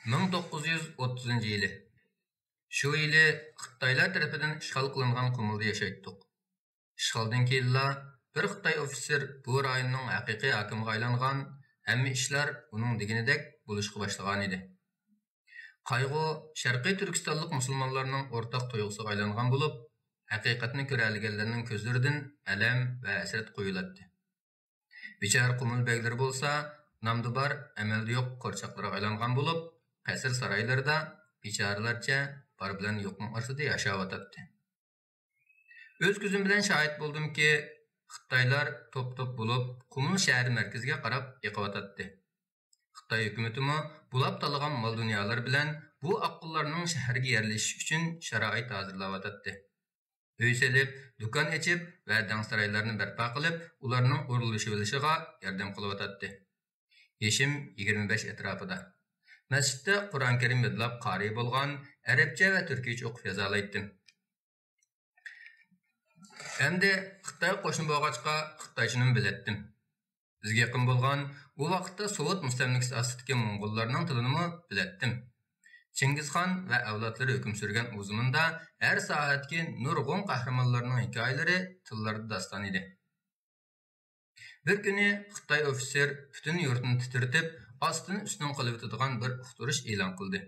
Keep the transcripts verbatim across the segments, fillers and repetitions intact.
مىڭ توققۇز يۈز ئوتتۇزىنچى يىلى. شۇ يىلى خىتايلار تەرىپىدىن ئىشغال قىلىنغان قۇمۇلدا ياشايتتۇق. ئىشغالدىن كېيىنلا بىر خىتاي ئوفىتسېر بۇ رايوننىڭ ھەقىقىي ھاكىمىغا ئايلانغان، ھەممە ئىشلار ئۇنىڭ دېگىنىدەك بولۇشقا باشلىغانىدى. قايغۇ شەرقىي تۈركىستانلىق مۇسۇلمانلارنىڭ ئورتاق تۇيغۇسىغا ئايلانغان بولۇپ، ھەقىقەتنى كۆرەلىگەنلەرنىڭ كۆزلىرىدىن ئەلەم ۋە ھەسرەت قۇيۇلاتتى. بىچارە قۇمۇل بەگلىرى بولسا نامدا بار، ئەمەلدە يوق قورچاقلارغا ئايلانغان بولۇپ، قەسىر سارايلىرىدا بىچارىلەرچە بار بىلەن يوقنىڭ ئارىسىدا ياشاۋاتاتتى. ئۆز كۆزۈم بىلەن شاھىت بولدۇمكى، خىتايلار توپ-توپ بولۇپ قۇمۇل شەھەر مەركىزىگە قاراپ ئېقىۋاتاتتى. خىتاي ھۆكۈمىتىمۇ بۇلاپ تالىغان مال-دۇنيالار بىلەن بۇ ئاققۇنلارنىڭ شەھەرگە يەرلىشىشى ئۈچۈن شارائىت ھازىرلاۋاتاتتى. ئۆي سېلىپ، دۇكان ئېچىپ ۋە دەڭسارايلارنى بەرپا قىلىپ، ئۇلارنىڭ ئورۇنلىشىۋېلىشىغا ياردەم قىلىۋاتاتتى. يېشىم يىگىرمە بەش ئەتراپىدا. مەسچىتتە قۇرئان كەرىم يادلاپ قارىي بولغان، ئەرەبچە ۋە تۈركىيچە ئوقۇپ يازالايتتىم. ئەمدى خىتايغا قوشنا بولغاچقا، خىتايچىنىمۇ بىلەتتىم. بىزگە يېقىن بولغان، ئۇ ۋاقىتتا سوۋېت مۇستەملىكىسى ئاستىدىكى موڭغۇللارنىڭ تىلىنىمۇ بىلەتتىم. چىڭگىزخان ۋە ئەۋلادلىرى ھۆكۈم سۈرگەن ئۇ زېمىندا ھەر ساھەدىكى نۇرغۇن قەھرىمانلارنىڭ ھېكايىلىرى تىللاردا داستان ئىدى. بىر كۈنى خىتاي ئوفىتسېر پۈتۈن يۇرتنى تىترىتىپ، ئاستىن-ئۈستۈن قىلىۋېتىدىغان بىر ئۇقتۇرۇش ئېلان قىلدى.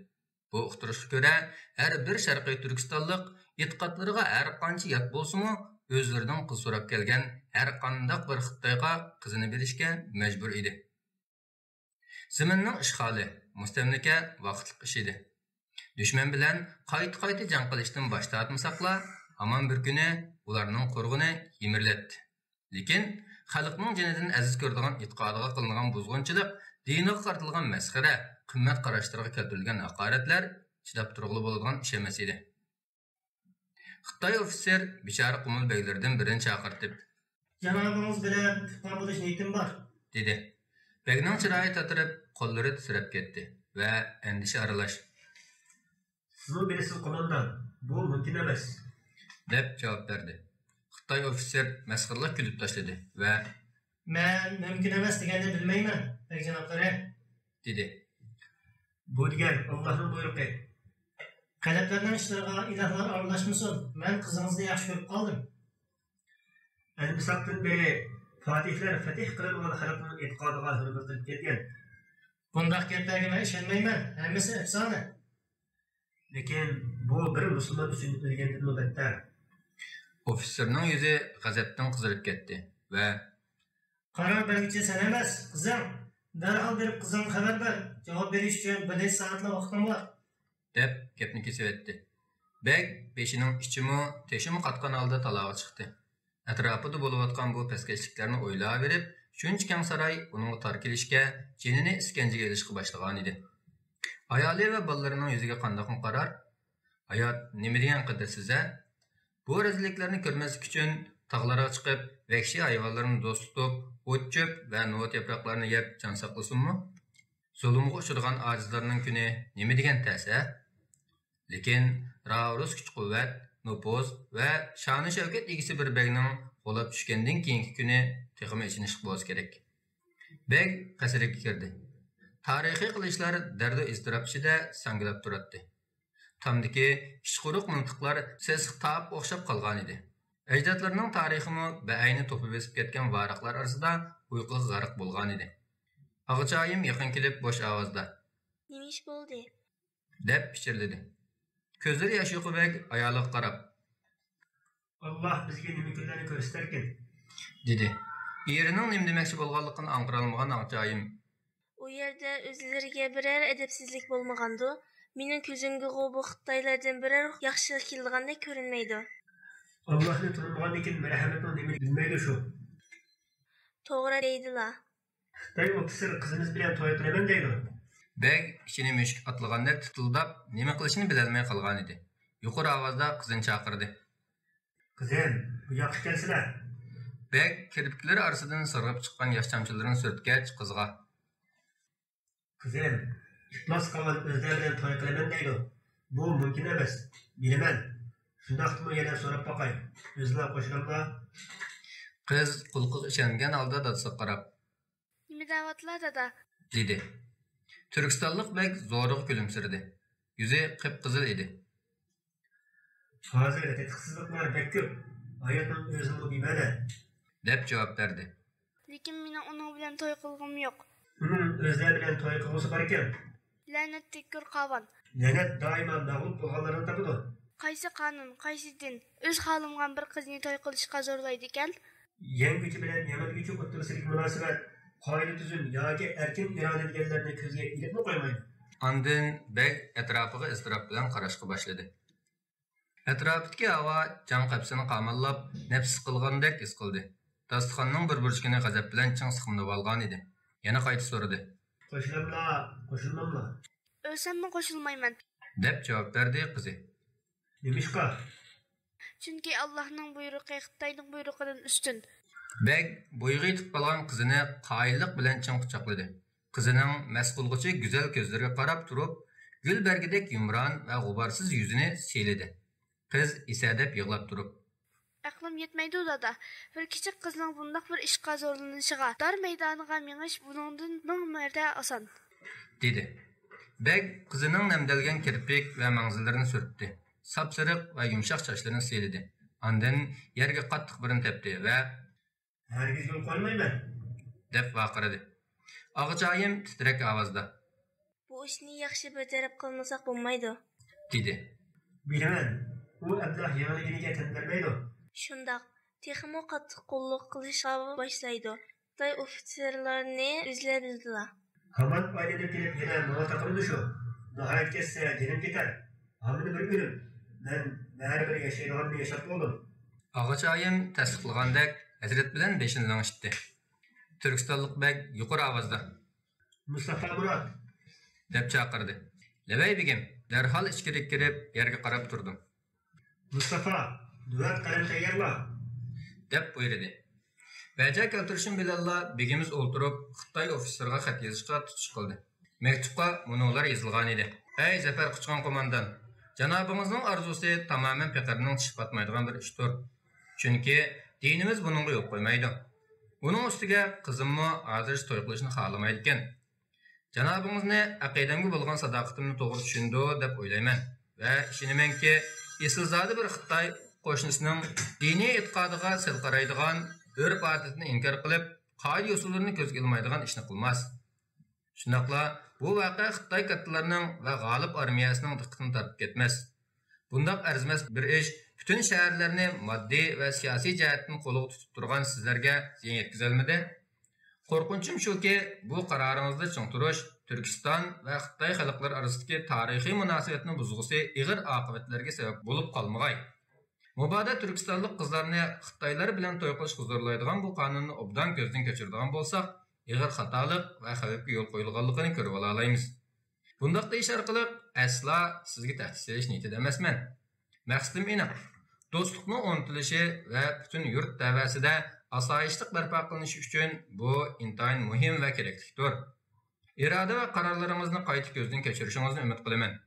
بۇ ئۇقتۇرۇشقا كۆرە، ھەر بىر شەرقىي تۈركىستانلىق ئېتىقادلىرىغا ھەر قانچە يات بولسىمۇ، ئۆزلىرىدىن قىز سوراپ كەلگەن ھەر قانداق بىر خىتايغا قىزىنى بېرىشكە مەجبۇر ئىدى. زېمىننىڭ ئىشغالى، مۇستەملىكە ۋاقىتلىق ئىش ئىدى. دۈشمەن بىلەن قايتا-قايتا جەڭ قىلىشتىن باش تارتمىساقلا، ھامان بىر كۈنى ئۇلارنىڭ قورغىنى يىمىرىلەتتى. لېكىن خەلقنىڭ جېنىدىن ئەزىز كۆرىدىغان ئېتىقادىغا قىلىنغان بۇزغۇنچىلىق، دىنىغا قارىتىلغان مەسخىرە، قىممەت قاراشلىرىغا كەلتۈرۈلگەن ھاقارەتلەر چىداپ تۇرغىلى بولىدىغان ئىش ئەمەس ئىدى. خىتاي ئوفىتسېر بىچارە قۇمۇل بەگلىرىدىن بىرىنى چاقىرتىپ، جانابىڭىز بىلەن تۇغقان بولۇش نىيىتىم بار، دېدى. بەگنىڭ چىرايى تاتىرىپ، قوللىرى تىترەپ كەتتى ۋە ئەندىشە ئارىلاش، سىزمۇ بىلىسىز، قوماندان، بۇ مۇمكىن ئەمەس، دەپ جاۋاب بەردى. خىتاي ئوفىتسېر مەسخىرىلىك كۈلۈپ تاشلىدى ۋە، مەن مۇمكىن ئەمەس دېگەننى بىلمەيمەن، بەگ جانابلىرى، دېدى. بۇ دېگەن ئاللاھنىڭ بۇيرۇقى. غەربلەرنىڭ ئىشلىرىغا ئىلاھلار ئارىلاشمىسۇن، مەن قىزىڭىزنى ياخشى كۆرۈپ قالدىم. ئەلمىساقتىن بېرى پاتىھلار فەتھ قىلىنغان خەلقنىڭ ئېتىقادىغا ھۆرمەت قىلىپ كەلگەن. بۇنداق گەپلەرگە مەن ئىشەنمەيمەن، ھەممىسى ئەپسانە. لېكىن بۇ بىر مۇسۇلمان ئۈچۈن ئۆلگەندىنمۇ بەتتەر. ئوفىتسېرنىڭ يۈزى غەزەپتىن قىزىرىپ كەتتى ۋە، قارار بەرگۈچى سەن ئەمەس، قىزىڭ. دەرھال بېرىپ قىزىڭغا خەۋەر بەر. جاۋاب بېرىش ئۈچۈن بىر نەچچە سائەتلا ۋاقتىڭ بار، دەپ گەپنى كېسىۋەتتى. بەگ بېشىنىڭ ئىچىمۇ، تېشىمۇ قاتقان ھالدا تالاغا چىقتى. ئەتراپىدا بولۇۋاتقان بۇ پەسكەشلىكلەرنى ئويلاۋېرىپ، شۇنچە كەڭ ساراي ئۇنىڭغا تار كېلىشكە، جېنىنى ئىسكەنجىگە ئېلىشقا باشلىغانىدى. ئايالى ۋە بالىلىرىنىڭ يۈزىگە قانداقمۇ قارار؟ ھايات نېمە دېگەن قەدىرسىز-ھە؟ بۇ رەزىللىكلەرنى كۆرمەسلىك ئۈچۈن تاغلارغا چىقىپ، ۋەھشىي ھايۋانلىرىنى دوست تۇتۇپ، ئوت-چۆپ ۋە نوۋۇت ياپراقلارنى يەپ جان ساقلىسۇنمۇ؟ زۇلۇمغا ئۇچرىغان ئاجىزلارنىڭ كۈنى نېمە دېگەن تەس-ھە؟ لېكىن راۋۇرۇس كۈچ-قۇۋۋەت، نوپۇز ۋە شانۇ-شەۋكەت ئىگىسى بىر بەگنىڭ غۇلاپ چۈشكەندىن كېيىنكى كۈنى تېخىمۇ ئېچىنىشلىق بولسا كېرەك. بەگ قەسرىگە كىردى. تارىخىي قىلىچلار دەردۇ ئىزتىراپ ئىچىدە ساڭگىلاپ تۇراتتى. تامدىكى كىچىك قۇرۇق مىلتىقلار سېسىق تاپقا ئوخشاپ قالغانىدى. ئەجدادلىرىنىڭ تارىخىمۇ بەئەينى توپا بېسىپ كەتكەن ۋارىقلار ئارىسىدا ئۇيقۇغا غەرق بولغانىدى. ئاغىچايىم يېقىن كېلىپ بوش ئاۋازدا، نېمە ئىش بولدى؟ دەپ پىچىرلىدى. كۆزلىرى ياش يۇقى بەگ ئايالىغا قاراپ، ئاللاھ بىزگە نېمە كۈنلەرنى كۆرسىتەركىن؟ دېدى. ئېرىنىڭ نېمە دېمەكچى بولغانلىقىنى ئاڭقىرالمىغان ئاغىچايىم، ئۇ يەردە ئۆزلىرىگە بىرەر ئەدەپسىزلىك بولمىغاندۇ؟ مېنىڭ كۆزۈمگىغۇ بۇ خىتايلاردىن بىرەر ياخشىلىق كېلىدىغاندەك كۆرۈنمەيدۇ. ئاللاھنى تونۇمىغاندىن كېيىن مەرھەمەتنىڭ نېمىلىكىنى بىلمەيدۇ شۇ. توغرا دەيدىلا. خىتاي ئوفىتسېر قىزىمىز بىلەن توي قىلىمەن دەيدۇ. بەگ ئىچىنى مۈشۈك ئاتلىغاندەك تىتىلداپ، نېمە قىلىشىنى بىلەلمەي قالغانىدى. يۇقىرى ئاۋازدا قىزىنى چاقىردى. قىزىم، بۇ ياققا كەلسىلە. بەگ كىرپىكلىرى ئارىسىدىن سىرغىپ چىققان ياش چامچىلىرىنى سۈرتكەچ قىزغا، قىزىم، ئىپلاس قالغان ئۆزلەر بىلەن توي قىلىمەن دەيدۇ. بۇ مۇمكىن ئەمەس. بىلىمەن. شۇنداقتىمۇ يەنە سوراپ باقاي. ئۆزىلا قوشۇلاملا؟ قىز قۇلىقىغا ئىشەنمىگەن ھالدا دادىسىغا قاراپ، نېمە دەۋاتىلا، دادا؟ دېدى. تۈركىستانلىق بەگ زورىغا كۈلۈمسىرىدى. يۈزى قىپقىزىل ئىدى. ھازىر تېتىقسىزلىقلار بەك كۆپ. ھاياتنىڭ ئۆزىمۇ بىمەنە. دەپ جاۋاب بەردى. لېكىن مېنىڭ ئۇنىڭ بىلەن توي قىلغۇم يوق. ئۇنىڭ ئۆزلەر بىلەن توي قىلغۇسى باركەن. لەنەتتەك كۆر قاۋان. لەنەت دائىما مەغلۇپ بولغانلارنى تاپىدۇ. قايسى قانۇن، قايسى دىن ئۆز خالىمىغان بىر قىزنى توي قىلىشقا زورلايدىكەن؟ يەڭگۈچى بىلەن يەڭگۈچى ئوتتۇرىسىدىكى مۇناسىۋەت قائىدە-تۈزۈم ياكى ئەركىن ئىرادە دېگەنلەرنى كۆزگە ئىلىپمۇ قويمايدۇ. ئاندىن بەگ ئەتراپىغا ئىزتىراپ بىلەن قاراشقا باشلىدى. ئەتراپىدىكى ھاۋا جان قەپىسىنى قاماللاپ، نەپسى سىقىلغاندەك ھېس قىلدى. داستىخاننىڭ بىر بۇرجىكىنى غەزەپ بىلەن چىڭ سىقىملىۋالغانىدى. يەنە قايتا سورىدى. قوشۇلاملا، قوشۇلماملا؟ ئۆلسەممۇ قوشۇلمايمەن. دەپ جاۋاب بەردى قىزى. نېمىشقا؟ چۈنكى ئاللاھنىڭ بۇيرۇقى خىتاينىڭ بۇيرۇقىدىن ئۈستۈن. بەگ بويىغا يېتىپ قالغان قىزىنى قايىللىق بىلەن چىڭ قۇچاقلىدى. قىزىنىڭ مەس قىلغۇچى گۈزەل كۆزلىرىگە قاراپ تۇرۇپ، گۈل بەرگىدەك يۇمران ۋە غۇبارسىز يۈزىنى سىيلىدى. قىز ئېسەدەپ يىغلاپ تۇرۇپ. ئەقلىم يەتمەيدۇ، دادا. بىر كىچىك قىزنىڭ بۇنداق بىر ئىشقا زورلىنىشىغا، دار مەيدانىغا مېڭىش بۇنىڭدىن مىڭ مەرتە ئاسان. دېدى. بەگ قىزىنىڭ نەمدەلگەن كىرپىك ۋە ماڭزىلىرىنى سۈرتتى. ساپسېرىق ۋە يۇمشاق چاچلىرىنى سىيلىدى. ئاندىن يەرگە قاتتىق بىرنى تەپتى ۋە ھەرگىز يول قويمايمەن! دەپ ۋارقىرىدى. ئاغىچايىم تىترەك ئاۋازدا. بۇ ئىشنى ياخشى بىر تەرەپ قىلمىساق بولمايدۇ. دېدى. بىلىمەن، ئۇ ئەبلەخ يېڭىلىگىنىگە تەن بەرمەيدۇ. شۇنداق، تېخىمۇ قاتتىق قۇللۇق قىلىشقا باشلايدۇ. خىتاي ئوفىتسېرلارنى ئۆزلەردىلا. ھامان ئايلىنىپ كېلىپ يەنە ماڭا تاقىلىدۇ شۇ. ناھايىتى كەتسە جېنىم كېتەر. ھامىنى بىر ئۆلۈم. مەن بەرىبىر ياشايدىغاننى ياشاپ بولدۇم. ئاغىچايىم تەستىقلىغاندەك ھەسرەت بىلەن بېشىنى لىڭشىتتى. تۈركىستانلىق بەگ يۇقىرى ئاۋازدا. مۇستافا مۇرات! دەپ چاقىردى. لەۋەي بېگىم! دەرھال ئىچكىرىگە كىرىپ يەرگە قاراپ تۇردۇم. مۇستافا، نۆۋەت قەلەم تەييارلا! دەپ بۇيرۇدى. بەجا كەلتۈرۈشۈم بىلەنلا بېگىمىز ئولتۇرۇپ خىتاي ئوفىتسېرىغا خەت يېزىشقا تۇتۇش قىلدى. مەكتۇپقا مۇنۇلار يېزىلغانىدى. ئەي زەپەر قۇچقان قوماندان! جانابىڭىزنىڭ ئارزۇسى تامامەن پېقىرنىڭ چىشى پاتمايدىغان بىر ئىشتۇر. چۈنكى دىنىمىز بۇنىڭغا يول قويمايدۇ. ئۇنىڭ ئۈستىگە قىزىممۇ ھازىرچە توي قىلىشنى خالىمايدىكەن. جانابىڭىزنى ئەقىدەمگە بولغان ساداقىتىمنى توغرا چۈشىنىدۇ دەپ ئويلايمەن ۋە ئىشىنىمەنكى، ئېسىلزادە بىر خىتاي قوشنىسىنىڭ دىنىي ئېتىقادىغا سەل قارايدىغان، ئۆرپ-ئادىتىنى ئىنكار قىلىپ، قائىدە-يوسۇنلىرىنى كۆزگە ئىلمايدىغان ئىشنى قىلماس. شۇنداقلا بۇ ۋەقە خىتاي كاتتىلىرىنىڭ ۋە غالىب ئارمىيەسىنىڭ دىققىتىنى تارتىپ كەتمەس. بۇنداق ئەرزىمەس بىر ئىش پۈتۈن شەھەرلەرنى ماددىي ۋە سىياسىي جەھەتتىن قولىغا تۇتۇپ تۇرغان سىزلەرگە زىيان يەتكۈزەلمىدى؟ قورقۇنچۇم شۇكى، بۇ قارارىڭىزدا چىڭ تۇرۇش تۈركىستان ۋە خىتاي خەلقلىرى ئارىسىدىكى تارىخىي مۇناسىۋەتنى بۇزغۇسى ئېغىر ئاقىۋەتلەرگە سەۋەب بولۇپ قالمىغاي. مۇبادا تۈركىستانلىق قىزلارنى خىتايلار بىلەن توي قىلىشقا زورلايدىغان بۇ قانۇننى ئوبدان كۆزدىن كەچۈرىدىغان بولساق، ئېغىر خاتالىق ۋە خەۋپكە يول قويۇلغانلىقىنى كۆرۈۋالالايمىز. بۇنداق دېيىش ئارقىلىق ئەسلا سىزگە تەھدىت سېلىش نىيىتىدە ئەمەسمەن. مەقسىتىم ئېنىق. دوستلۇقنىڭ ئورنىتىلىشى ۋە پۈتۈن يۇرت تەۋەسىدە ئاسايىشلىق بەرپا قىلىنىشى ئۈچۈن بۇ ئىنتايىن مۇھىم ۋە كېرەكلىكتۇر. ئىرادە ۋە قارارلىرىڭىزنى قايتا كۆزدىن كەچۈرۈشىڭىزنى ئۈمىد قىلىمەن.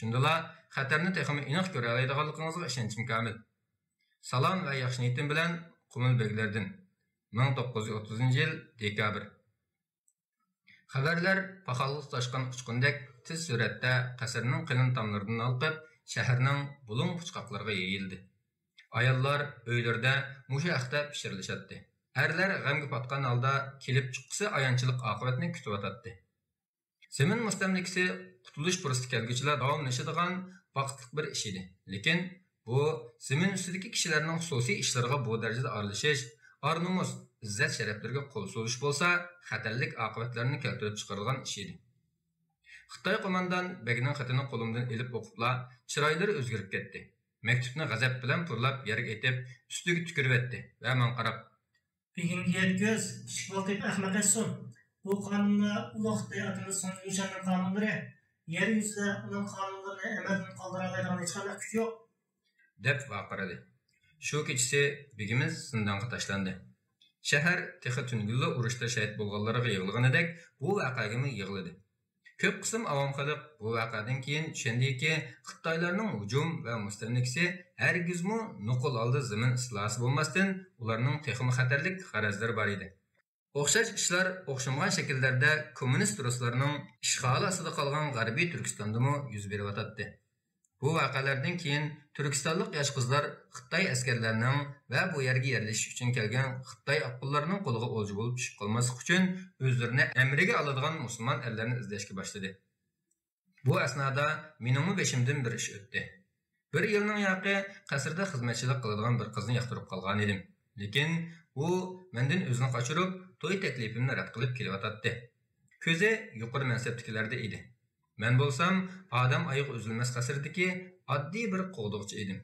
شۇندىلا خەتەرنى تېخىمۇ ئېنىق كۆرەلەيدىغانلىقىڭىزغا ئىشەنچىم كامىل. سالام ۋە ياخشى نىيىتىم بىلەن، قۇمۇل بېگلىرىدىن. مىڭ توققۇز يۈز ئوتتۇزىنچى يىل دېكابىر. خەۋەرلەر پاخالغا تۇتاشقان ئۇچقۇندەك تېز سۈرئەتتە قەسىرنىڭ قېلىن تاملىرىدىن ھالقىپ، شەھەرنىڭ بۇلۇڭ-پۇچقاقلىرىغا يېيىلدى. ئاياللار ئۆيلىرىدە مۇشۇ ھەقتە پىچىرلىشاتتى. ئەرلەر غەمگە پاتقان ھالدا كېلىپ چىققۇسى ئايانچلىق ئاقىۋەتنى كۈتۈۋاتاتتى. زېمىن مۇستەملىكىسى قۇتۇلۇش پۇرسىتى كەلگۈچىلا داۋاملىشىدىغان ۋاقىتلىق بىر ئىش ئىدى. لېكىن بۇ زېمىن ئۈستىدىكى كىشىلەرنىڭ خۇسۇسىي ئىشلىرىغا بۇ دەرىجىدە ئارىلىشىش، ئار-نومۇس، ئىززەت-شەرەپلىرىگە قول سوزۇش بولسا خەتەرلىك ئاقىۋەتلەرنى كەلتۈرۈپ چىقىرىدىغان ئىش ئىدى. خىتاي قوماندان بەگنىڭ خېتىنى قولۇمدىن ئېلىپ ئوقۇپلا چىرايلىرى ئۆزگىرىپ كەتتى. مەكتۇپنى غەزەپ بىلەن پۇرلاپ يەرگە ئېتىپ، ئۈستىگە تۈكۈرۈۋەتتى ۋە ماڭا قاراپ. بېگىم دېگەن كۆز، كىچىك ۋاقتىدا ئەخمەق ئەتسۇن. بۇ قانۇنلار ئۇلۇغ خىتاي ئاتىمىز سۇڭزى ۋۇشەننىڭ قانۇنلىرى. يەر يۈزىدە ئۇنىڭ قانۇنلىرىنى ئەمەلدىن قالدۇرالايدىغان ھېچقانداق كۈچ يوق. دەپ ۋارقىرىدى. شۇ كېچىسى بېگىمىز زىندانغا تاشلاندى. شەھەر تېخى تۈنۈگۈنلا ئۇرۇشتا شېھىت بولغانلارغا يىغلىغىنىدەك بۇ ۋەقەگىمۇ يىغلىدى. كۆپ قىسىم ئاۋام خەلق بۇ ۋەقەدىن كېيىن چۈشەندىكى، خىتايلارنىڭ ھۇجۇم ۋە مۇستەملىكىسى ھەرگىزمۇ نوقۇل ھالدا زېمىن ئىستىلاسى بولماستىن، ئۇلارنىڭ تېخىمۇ خەتەرلىك غەرەزلىرى بار ئىدى. ئوخشاش ئىشلار ئوخشىمىغان شەكىللەردە كوممۇنىست رۇسلارنىڭ ئىشغالى ئاستىدا قالغان غەربىي تۈركىستاندىمۇ يۈز بېرىۋاتاتتى. بۇ ۋەقەلەردىن كېيىن تۈركىستانلىق ياش قىزلار خىتاي ئەسكەرلەرنىڭ ۋە بۇ يەرگە يەرلىشىش ئۈچۈن كەلگەن خىتاي ئاققۇنلارنىڭ قولىغا ئولجا بولۇپ چۈشۈپ قالماسلىق ئۈچۈن، ئۆزلىرىنى ئەمرىگە ئالىدىغان مۇسۇلمان ئەرلەرنى ئىزدەشكە باشلىدى. بۇ ئەسنادا مېنىڭمۇ بېشىمدىن بىر ئىش ئۆتتى. بىر يىلنىڭ ياقى قەسىردە خىزمەتچىلىك قىلىدىغان بىر قىزنى ياقتۇرۇپ قالغانىدىم. لېكىن ئۇ مەندىن ئۆزىنى قاچۇرۇپ، توي تەكلىپىمنى رەت قىلىپ كېلىۋاتاتتى. كۆزى يۇقىرى مەنسەپتىكىلەردە ئىدى. مەن بولسام ئادەم ئايىغى ئۈزۈلمەس قەسىردىكى ئاددىي بىر قوغدىغۇچى ئىدىم.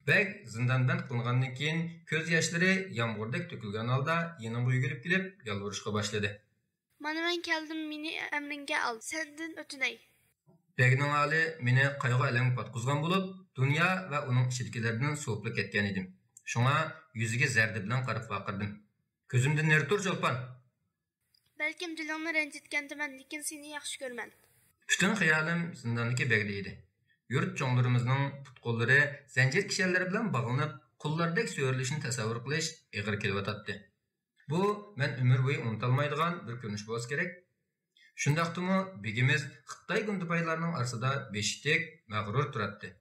بەگ زىندانبەند قىلىنغاندىن كېيىن كۆز ياشلىرى يامغۇردەك تۆكۈلگەن ھالدا يېنىمغا يۈگۈرۈپ كېلىپ يالۋۇرۇشقا باشلىدى. مانا مەن كەلدىم، مېنى ئەمرىڭگە ئال، سەندىن ئۆتۈنەي. بەگنىڭ ھالى مېنى قايغۇ-ئەلەمگە پاتقۇزغان بولۇپ، دۇنيا ۋە ئۇنىڭ ئىچىدىكىلەردىن سوۋۇپلا كەتكەن ئىدىم. شۇڭا يۈزىگە زەردە بىلەن قاراپ ۋارقىرىدىم. كۆزۈمدىن نېرى تۇر، چولپان! بەلكىم دىلىڭنى رەنجىتكەندىمەن، لېكىن سېنى ياخشى كۆرىمەن. پۈتۈن خىيالىم زىنداندىكى بەگدە ئىدى. يۇرت چوڭلىرىمىزنىڭ پۇت-قوللىرى زەنجىر كىشەنلىرى بىلەن باغلىنىپ، قۇللاردەك سۆرىلىشىنى تەسەۋۋۇر قىلىش ئېغىر كېلىۋاتاتتى. بۇ مەن ئۆمۈر بويى ئۇنتالمايدىغان بىر كۆرۈنۈش بولسا كېرەك. شۇنداقتىمۇ بېگىمىز خىتاي گۇندىپايلارنىڭ ئارىسىدا بېشى تىك، مەغرۇر تۇراتتى.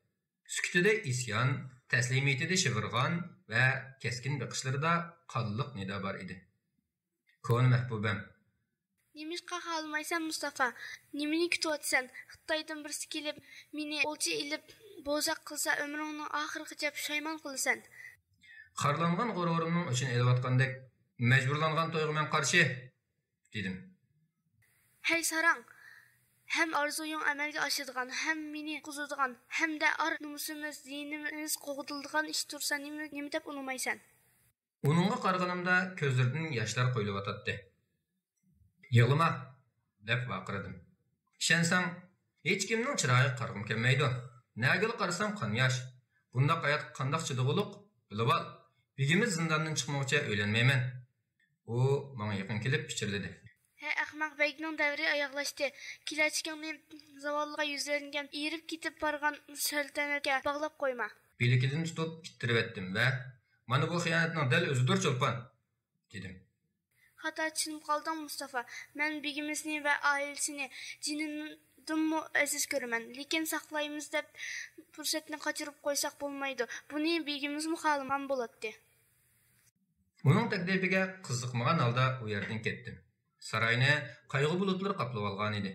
سۈكۈتىدە ئىسيان، تەسلىمىيىتىدە شىۋىرغان ۋە كەسكىن بېقىشلىرىدا قانلىق نىدا بار ئىدى. كونا مەھبۇبەم! نېمىشقا خالىمايسەن، مۇستافا؟ نېمىنى كۈتۈۋاتىسەن؟ خىتايدىن بىرسى كېلىپ، مېنى ئولجا ئېلىپ، بوزەك قىلسا، ئۆمرۈڭنىڭ ئاخىرىغىچە پۇشايمان قىلىسەن. خارلانغان غۇرۇرۇمنىڭ ئۆچىنى ئېلىۋاتقاندەك، مەجبۇرلانغان تويغا مەن قارشى! دېدىم. ھەي ساراڭ! ھەم ئارزۇيۇڭ ئەمەلگە ئاشىدىغان، ھەم مېنى قۇتقۇزىدىغان، ھەمدە ئار-نومۇسىمىز، دىنىمىز قوغدىلىدىغان ئىش تۇرسا، نېمە، نېمە دەپ ئۇنىمايسەن؟ ئۇنىڭغا قارىغىنىمدا كۆزلىرىدىن ياشلار قۇيۇلۇۋاتاتتى. يىغلىما! دەپ ۋارقىرىدىم. ئىشەنسەڭ، ھېچكىمنىڭ چىرايىغا قارىغۇم كەلمەيدۇ. نەگىلا قارىسام قان ياش. بۇنداق ھاياتقا قانداق چىدىغۇلۇق؟ بىلىۋال، بېگىمىز زىنداندىن چىقمىغۇچە ئۆيلەنمەيمەن. ئۇ ماڭا يېقىن كېلىپ پىچىرلىدى. ھەي ئەخمەق، بەگنىڭ دەۋرى ئاياغلاشتى. كېلەچىكىڭنى زاۋاللىققا يۈزلەنگەن، ئېرىپ كېتىپ بارغان سەلتەنەتكە باغلاپ قويما. بىلىكىدىن تۇتۇپ ئىتتىرىۋەتتىم ۋە، مانا بۇ خىيانەتنىڭ دەل ئۆزىدۇر، چولپان! دېدىم. خاتا چۈشىنىپ قالدىڭ، مۇستافا. مەن بېگىمىزنى ۋە ئائىلىسىنى جېنىمدىنمۇ ئەزىز كۆرىمەن. لېكىن ساقلايمىز دەپ پۇرسەتنى قاچۇرۇپ قويساق بولمايدۇ. بۇنى بېگىمىزمۇ خالىمىغان بولاتتى. ئۇنىڭ تەكلىپىگە قىزىقمىغان ھالدا ئۇ يەردىن كەتتىم. ساراينى قايغۇ بۇلۇتلىرى قاپلىۋالغانىدى.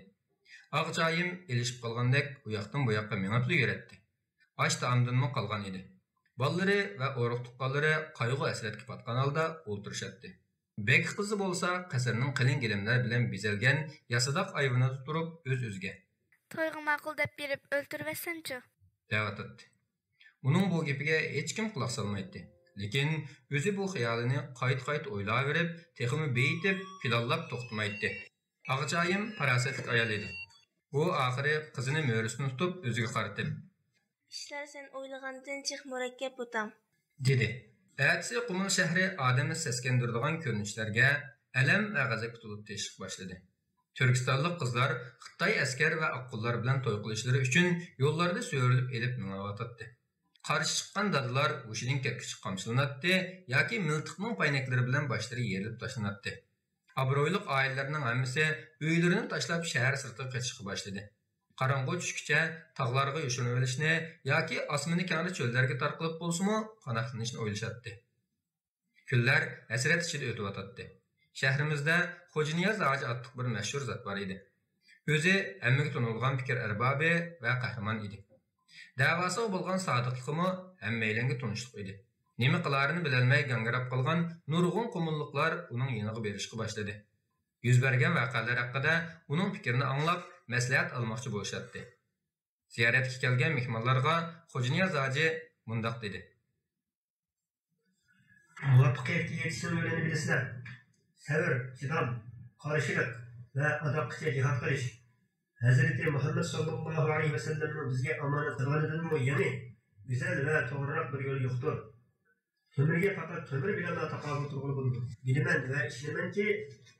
ئاغىچايىم ئېلىشىپ قالغاندەك ئۇياقتىن بۇياققا مېڭىپلا يۈرەتتى. ئاش-تائامدىنمۇ قالغان ئىدى. بالىلىرى ۋە ئۇرۇق-تۇغقانلىرى قايغۇ-ھەسرەتكە پاتقان ھالدا ئولتۇرۇشاتتى. بەگ قىزى بولسا قەسىرنىڭ قېلىن گىلەملەر بىلەن بېزەلگەن ياسىداق ئايۋىنىدا تۇرۇپ ئۆز-ئۆزىگە، تويغا ماقۇل دەپ بېرىپ ئۆلتۈرۈۋەتسەمچۇ؟ دەۋاتاتتى. ئۇنىڭ بۇ گېپىگە ھېچكىم قۇلاق سالمايتتى. لېكىن ئۆزى بۇ خىيالىنى قايتا-قايتا ئويلاۋېرىپ، تېخىمۇ بېيىتىپ، پىلانلاپ توختىمايتتى. ئاغىچايىم پاراسەتلىك ئايال ئىدى. ئۇ ئاخىرى قىزىنى مۈرىسىدىن تۇتۇپ ئۆزىگە قارىتىپ، ئىشلار سەن ئويلىغاندىن جىق مۇرەككەپ، ئۇتام. دېدى. ئەتىسى قۇمۇل شەھىرى ئادەمنى سەسكەندۈرىدىغان كۆرۈنۈشلەرگە، ئەلەم ۋە غەزەپكە تولۇپ تېشىشقا باشلىدى. تۈركىستانلىق قىزلار خىتاي ئەسكەر ۋە ئاققۇنلار بىلەن توي قىلىشلىرى ئۈچۈن يوللاردا سۆرىلىپ ئېلىپ مېڭىۋاتاتتى. قارشى چىققان دادىلار ھوشىدىن كەتكۈچە قامچىلىناتتى ياكى مىلتىقنىڭ پاينەكلىرى بىلەن باشلىرى يېرىلىپ تاشلىناتتى. ئابرۇيلۇق ئائىلىلەرنىڭ ھەممىسى ئۆيلىرىنى تاشلاپ شەھەر سىرتىغا قېچىشقا باشلىدى. قاراڭغۇ چۈشكىچە تاغلارغا يوشۇرۇنۇۋېلىشنى ياكى ئاسمىنى كەڭرى چۆللەرگە تارقىلىپ بولسىمۇ پاناھلىنىشنى ئويلىشاتتى. كۈنلەر ھەسرەت ئىچىدە ئۆتۈۋاتاتتى. شەھىرىمىزدە خوجانىياز ھاجى ئاتلىق بىر مەشھۇر زات بار ئىدى. ئۆزى ھەممىگە تونۇلغان پىكىر ئەربابى ۋە قەھرىمان ئىدى. دەۋاسىغا بولغان سادىقلىقىمۇ ھەممەيلەنگە تونۇشلۇق ئىدى. نېمە قىلارىنى بىلەلمەي گاڭگىراپ قالغان نۇرغۇن قۇمۇللۇقلار ئۇنىڭ يېنىغا بېرىشقا باشلىدى. يۈز بەرگەن ۋەقەلەر ھەققىدە ئۇنىڭ پىكرىنى ئاڭلاپ، مەسلىھەت ئالماقچى بولۇشاتتى. زىيارەتكە كەلگەن مېھمانلارغا خوجانىياز ھاجى مۇنداق دېدى. مۇۋەپپەقىيەتكە يېتىشنىڭ يولىنى بىلىسىلەر. سەۋر، چىدام، قارشىلىق ۋە ئاداققىچە جىھاد قىلىش. ھەزرىتى مۇھەممەد ساللاللاھۇ ئەلەيھى ۋەسەللەمنىڭ بىزگە ئامانەت قىلغىنىدىنمۇ يېڭى، گۈزەل ۋە توغرىراق بىر يول يوقتۇر. تۆمۈرگە پەقەت تۆمۈر بىلەنلا تاقابىل تۇرغىلى بولىدۇ. بىلىمەن ۋە ئىشىنىمەنكى،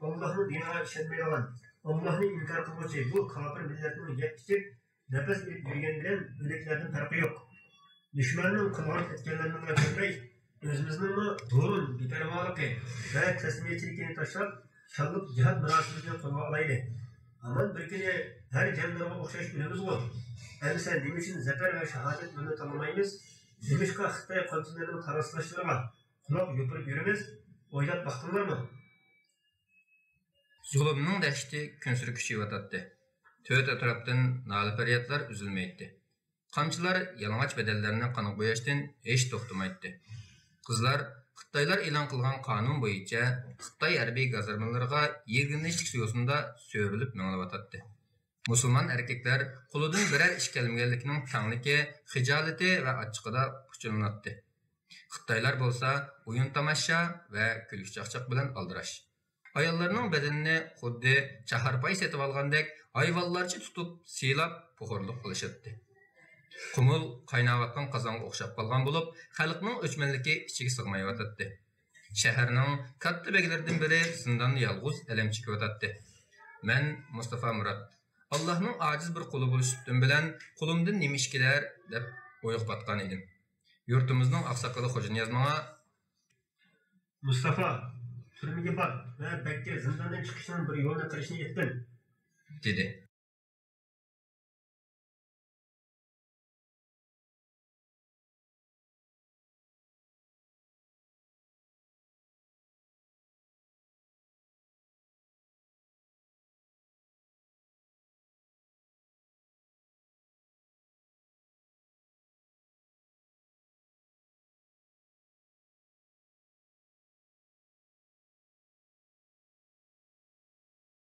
ئاللاھنىڭ دىنىغا ئىشەنمەيدىغان، ئاللاھنى ئىنكار قىلغۇچى بۇ كاپىر مىللەتنىڭ يەپ-ئىچىپ، نەپەس ئېلىپ يۈرگەن بىلەن ئۆلۈكلەردىن پەرقى يوق. دۈشمەننىڭ قىلغان-ئەتكەنلىرىنىلا كۆرمەي، ئۆزىمىزنىڭمۇ بۇرۇن بىپەرۋالىقى ۋە تەسمىيەچىلىكىنى تاشلاپ، شانلىق جىھاد مۇراسىمىمىزنى قولغا ئالايلى. ھامان بىر كۈنى ھەر جاندارغا ئوخشاش ئۆلىمىزغۇ. ئەمىسە نېمە ئۈچۈن زەپەر ۋە شاھادەت يولىنى تاللىمايمىز؟ نېمىشقا خىتاي قانچىلىرىنىڭ تاراسلاشلىرىغا قۇلاق يوپۇرۇپ يۈرىمىز؟ ئويلاپ باقتىڭلارمۇ؟ زۇلۇمنىڭ دەھشىتى كۈنسېرى كۈچىيىۋاتاتتى. تۆت ئەتراپتىن نالە-پەريادلار ئۈزۈلمەيتتى. قامچىلار يالىڭاچ بەدەنلەرنى قانغا بوياشتىن ھېچ توختىمايتتى. قىزلار خىتايلار ئېلان قىلغان قانۇن بويىچە خىتاي ھەربىي گازارمىلىرىغا يىرگىنچلىك يوسۇندا سۆرىلىپ مېڭىلىۋاتاتتى. مۇسۇلمان ئەركەكلەر قولىدىن بىرەر ئىش كەلمىگەنلىكىنىڭ تەڭلىكى، خىجالىتى ۋە ئاچچىقىدا پۇچۇلىناتتى. خىتايلار بولسا ئويۇن-تاماشا ۋە كۈلكە-چاقچاق بىلەن ئالدىراش. ئاياللارنىڭ بەدىنىنى خۇددى چاھارپاي سېتىۋالغاندەك ھايۋانلارچە تۇتۇپ، سىيلاپ، پوخۇرلۇق قىلىشاتتى. قۇمۇل قايناۋاتقان قازانغا ئوخشاپ قالغان بولۇپ، خەلقنىڭ ئۆچمەنلىكى ئىچىگە سىغمايۋاتاتتى. شەھەرنىڭ كاتتا بەگلىرىدىن بىرى زىنداندا يالغۇز ئەلەم چېكىۋاتاتتى. مەن مۇستافا مۇرات، ئاللاھنىڭ ئاجىز بىر قۇلى بولۇش سۈپىتىم بىلەن قولۇمدىن نېمە ئىش كېلەر دەپ ئويغا پاتقان ئىدىم. يۇرتىمىزنىڭ ئاقساقىلى خوجانىياز ماڭا، مۇستافا، تۈرمىگە بار ۋە بەگكە زىنداندىن چىقىشنىڭ بىر يولىنى قىلىشنى ئېيتقىن، دېدى.